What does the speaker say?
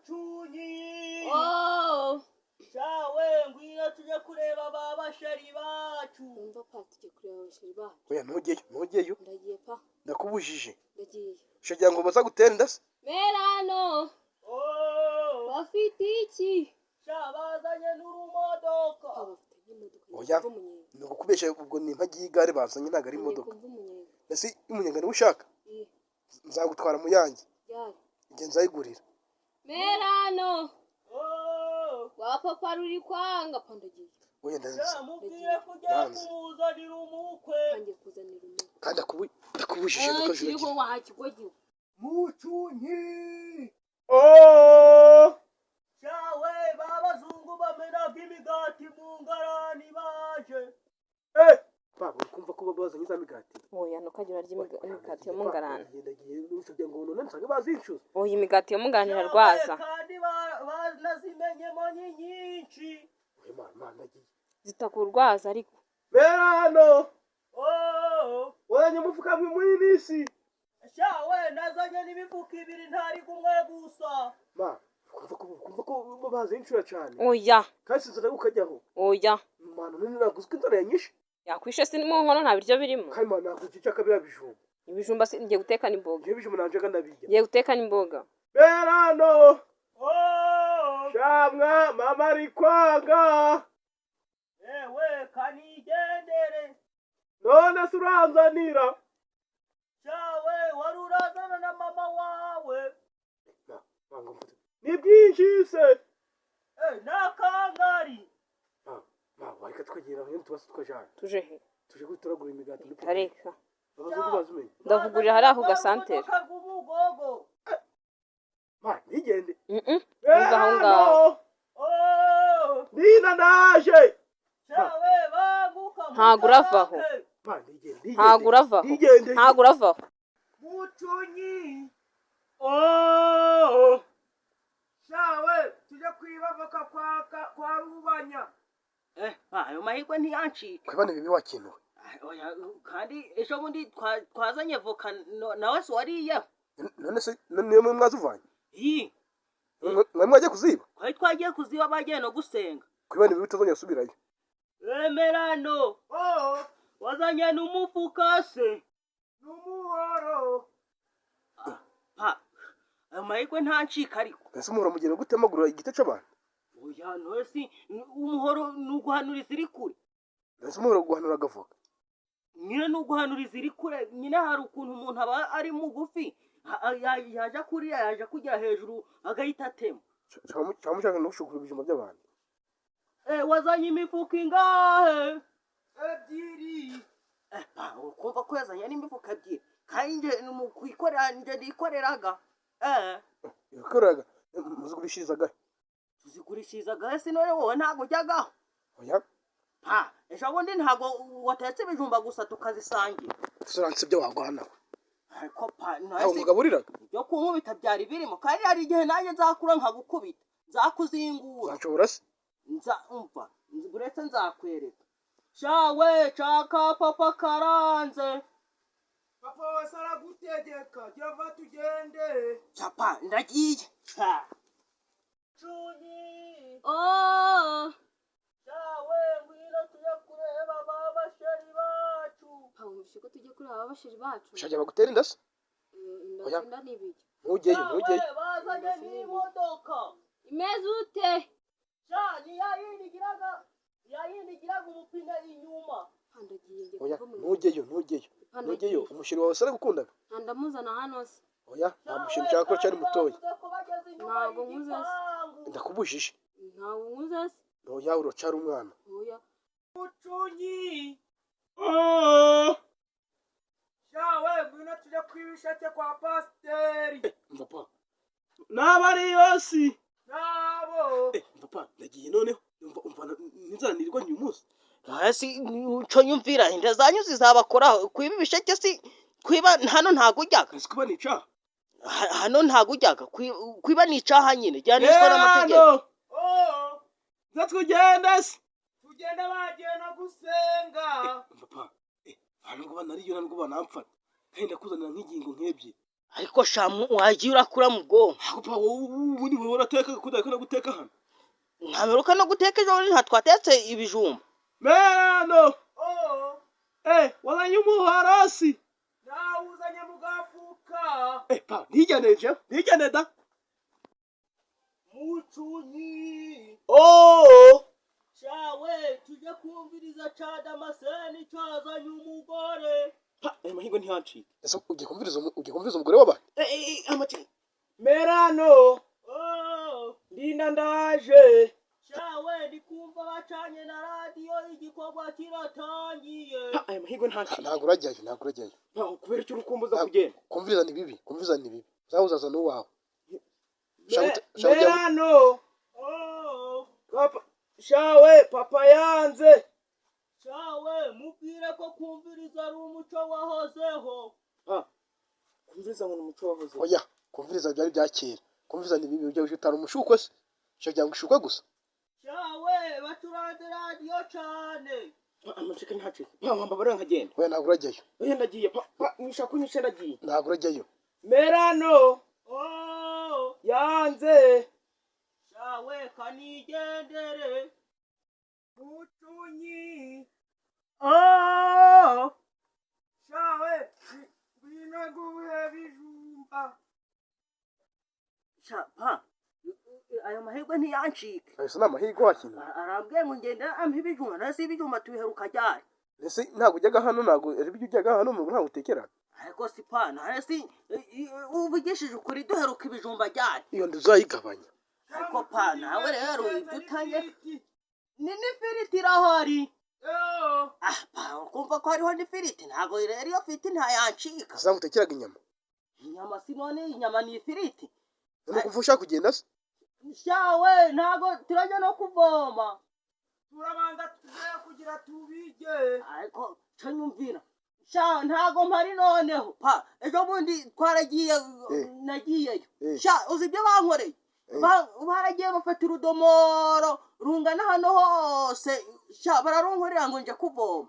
Mucunyi. Oh. Shawe, ngwino tujye kureba ba basheri bacu. Umva pa, tujye kureba abasheri bacu. Oya, ntujyeyo, ntujyeyo. Ndagiye pa. Ndakubujije. Ndagiye. Ushagira ngo bazagutera inda se? Merano. Oh. Bafite iki? Sha, bazanye n'urumodoka. Pa, bafite n'imodoka. Oya. Kumva umunyenga. Ni ukukubeshya, ubwo ni impagi y'igare bazanye, ntabwo ari Ngiye imodoka. kumva umunyenga. Ese umunyenga niwo ushaka? Iya. Nzagutwara mu yanjye. Ryari? Igihe nzayigurira. Merano. Oh. Wa papa ruri kwanga pa, ndagiye. Oya, ndazi. Sha, mubwire ko ugiye Nanze. kumuzanira umukwe. Ngiye kuzanira umukwe. Kandi ndakubujije. Ah, ntukajuragire. kiriho wahakigogiwe. Mucunyi. Oh. Shawe, babazungu bamenaga imigati mu ngarani baje. Eh, papa, uri kumva ko bazanye za migati? Oya, ntukajya urarya imigati yo mu ngarani. Ndagiye, usibye ngo none nsange bazincuza. Oya, imigati yo mu ngarani irarwaza. Kandi banazimenyemo ni nyinshi. Oya mana, mana, ndagiye. Zitakurwaza ariko. Merano. Oh. Wazanye umufuka munini si? Shawe, nazanye n'imifuka ibiri, ntari kumwe gusa. Ma, kumva ko bazincura cyane. Oya. Kandi sinzara ukajyaho. Oya. Mana, none naguze ko inzara yanyishe. Yakwishe si mu nkono nta biryo birimo. Kandi mana, naguze icyo biriya bijumba. Ibijumba si ngiye guteka n'imboga. Ngiye bijumba nanjye ndabirya. Ngiye guteka n'imboga. Merano. Oh. Shamwa, mama ari kwanga. Ewe, kanigendere. None se uranzanira? Shawe, wari urazana na mama wawe. Ma, mfate. Ni byinshi se? Eh, nakangari. Ma, ma, wareka tukagenda aho tubase tukajana. Tuje he? Tuje gutoragura imigati muri Reka. Abazungu bazimenye. Ndakugurira hariya ku gasantere. Urumodoka rw'umugogo. Ma, nigende. Ntuze aho ngaho. Oh. Nina naje. Shawe, banguka. Ntago uravaho. Mutarake. Ma, nigende. Ntago uravaho. Nigende. Ntago uravaho. Mucunyi. Oh. Shawe, tujye kwiba voka kwa Rubanya. Eh, ayo mahirwe ntiyancika. Kwibana bibi wakintu. Oya, kandi ejo bundi twazanye voka, nawe si wariyeho? None se niyo mwe mwazuvanye? Hi. Mwe mwagiye kuziba? Twari twagiye kuziba, bagiye no gusenga. Kwibana bibi utazongera gusubirayo. Emerano. Oh. Wazanye n'umufuka se? N'umuhoro. Pa, ayo mahirwe ntancika ariko. Ese umuhoro mugenda gutemagura igiti cy'abantu? Oya, none si umuhoro ni uguhanura iziri kure. Ese umuhoro guhanura agavoka? Nyine ni uguhanura iziri kure nyine, hari ukuntu umuntu aba ari mugufi, yaja kuriya, yaja kugera hejuru agahita atema. Cyangwa mushaka no gushukura ibijumba by'abantu. Eh, wazanye imifuka ingahe? Ebyiri. Eh, pa, ukumva ko yazanye n'imifuka ebyiri, kandi nje mu kwikorera nje nikoreraga, eh. Yakoraga muzigurishirizaga? Tuzigurishirizaga se? None wowe ntabwo ujyagaho? Oya. Pa, ejo bundi ntabwo watetse ibijumba gusa tukazisangira? Turanse ibyo wagwana. Ariko pa, Ntabwo none se mugaburiraga. Ibyo kunkubita byari birimo, kandi hari igihe nanjye nzakura nkagukubita, nzakuzingura. Uzanshobora se? Nza umva, uretse nzakwereka. Shawe, caka papa karanze. Papa wese aragutegeka, gira va tugende. Capa, ndagiye. Ha. Cunyi. Oh. Shawe, ngwino tujye kureba ba basheri bacu. Pa, wumvise ko tujye kureba abasheri bacu? Ushaka bagutera inda se? Eh, inda. Oya. Inda ni ibiki? Ntujyeyo, ntujyeyo. Shawe, bazanye n'imodoka. Imeze ute? Sha, ni ya yindi igiraga, ya yindi igiraga umupine inyuma. Pa, ndagiye, ngiye Oya, kumva umunyenga. ntujyeyo, ntujyeyo. Pa, Ntujyeyo, ndagiye. umusheri wawe se aragukundaga? Nta, ndamuzana hano se? Oya, nta musheri nshaka ko cyari mutoya. Bavuze ko bageze inyuma Ntabwo nkuze se. y'igipangu. Ndakubujije. Ntabwo nkuze se. Oya, uracara umwana. Oya. Mucunyi. Oh. Shawe, ngwino tujye kwiba isheke kwa pasiteri. Umva pa. N'abari yose. Nabo. Eh, umva pa, ndagiye noneho. Umva, umva, ninzanirwa uyu munsi. Hasi nco nyumvira, inda zanyu zizabakoraho kwiba ibisheke. Si kwiba hano ntago ujyaga? Kazi kuba ni icaha. Hano ntago ujyaga kwiba ni icaha nyine ryanishwa n'amategeko. Oh. Nza tugende se. Tugende, bagiye no gusenga. Umva pa. Eh, nubwo banariyo nubwo banamfata. Kandi ndakuzanira nk'ingingo nk'ebyiri. Ariko shamu, wagiye urakura mu bwonko. Ako pa, wowe ubundi wowe urateka kudakora guteka hano? Ntameruka no guteka ejo bundi, twatetse ibijumba. Merano. Oh, Wazanye umuhorosi? Nawuzanye mu gafuka. Pa, ntijyane je, ntijyane da. Mucunyi. Oh. Shawe, tujye kumviriza ca Damaseni cazanye umugore. Pa, ayo mahirwe ntiyancike. Ese ugiye kumviriza umugore w'abandi? Amati. Merano. Oh. Ndinda ndaje. Shawe, ndikumva bacanye na radiyo, igikorwa kiratangiye. Pa, ayo mahirwe ntancike. Ntabwo urajyayo, ntabwo urajyayo. Pa, kubera icyo urukumbuza kugenda. Kumviriza ni bibi, kumviriza ni bibi. Uzaza uzaza n'uwawe. Ushaka kujya Merano. Oh. Papa shawe, papa yanze. Shawe, mubwire ko kumviriza ari umuco wahozeho. Kumviriza ngo ni umuco wahoze. Oya, kumviriza byari bya kera. Kumviriza ni bibi, ujya utara umushuko se? Ushaka ngo ushukwe gusa. Shawe, bacuranze radiyo cane. Pa, amacike ntacike. Pa, wamba nkagenda. Oya, ntabwo urajyayo. Oya, ndagiye. Pa, pa, nishaka kunyisha, ndagiye. Ntabwo urajyayo. Merano. Oh. Yanze. Shawe, kanigendere. Mucunyi. Oh. Shawe, ngwino nguhe bijumba. Sha, pa, ayo mahirwe ntiyancike. Ayo se ni amahirwe wakina? Arambwiye ngo ngende ampa ibijumba, nasi ibijumba tubiheruka ryari? Ese ntabwo ujyaga hano? Ntabwo ari ibyo ujyaga hano mu rugo, ntabwo utekeraga? Ariko si pa, nasi uvugishije ukuri, duheruka ibijumba ryari? Iyo nda uzayigabanya. Ariko pa, nawe rero ibyo utange ni n'ifiriti irahari. Ah pa, ukumva ko hariho n'ifiriti, ntabwo rero iyo firiti ntayancika. Ese ntabwo utekeraga inyama? Inyama si none inyama ni ifiriti. None kumva ushaka kugenda se? Shawe, ntabwo turajya no kuvoma. Turabanza tugiye kugira tubige. Ariko cyo nyumvira sha, ntago mpari noneho pa, ejo bundi twaragiye. Nagiyeyo. Sha, uzi ibyo bankoreye? Baragiye bafata urudomoro rungana hano hose sha, bararunkorera ngo nje kuvoma.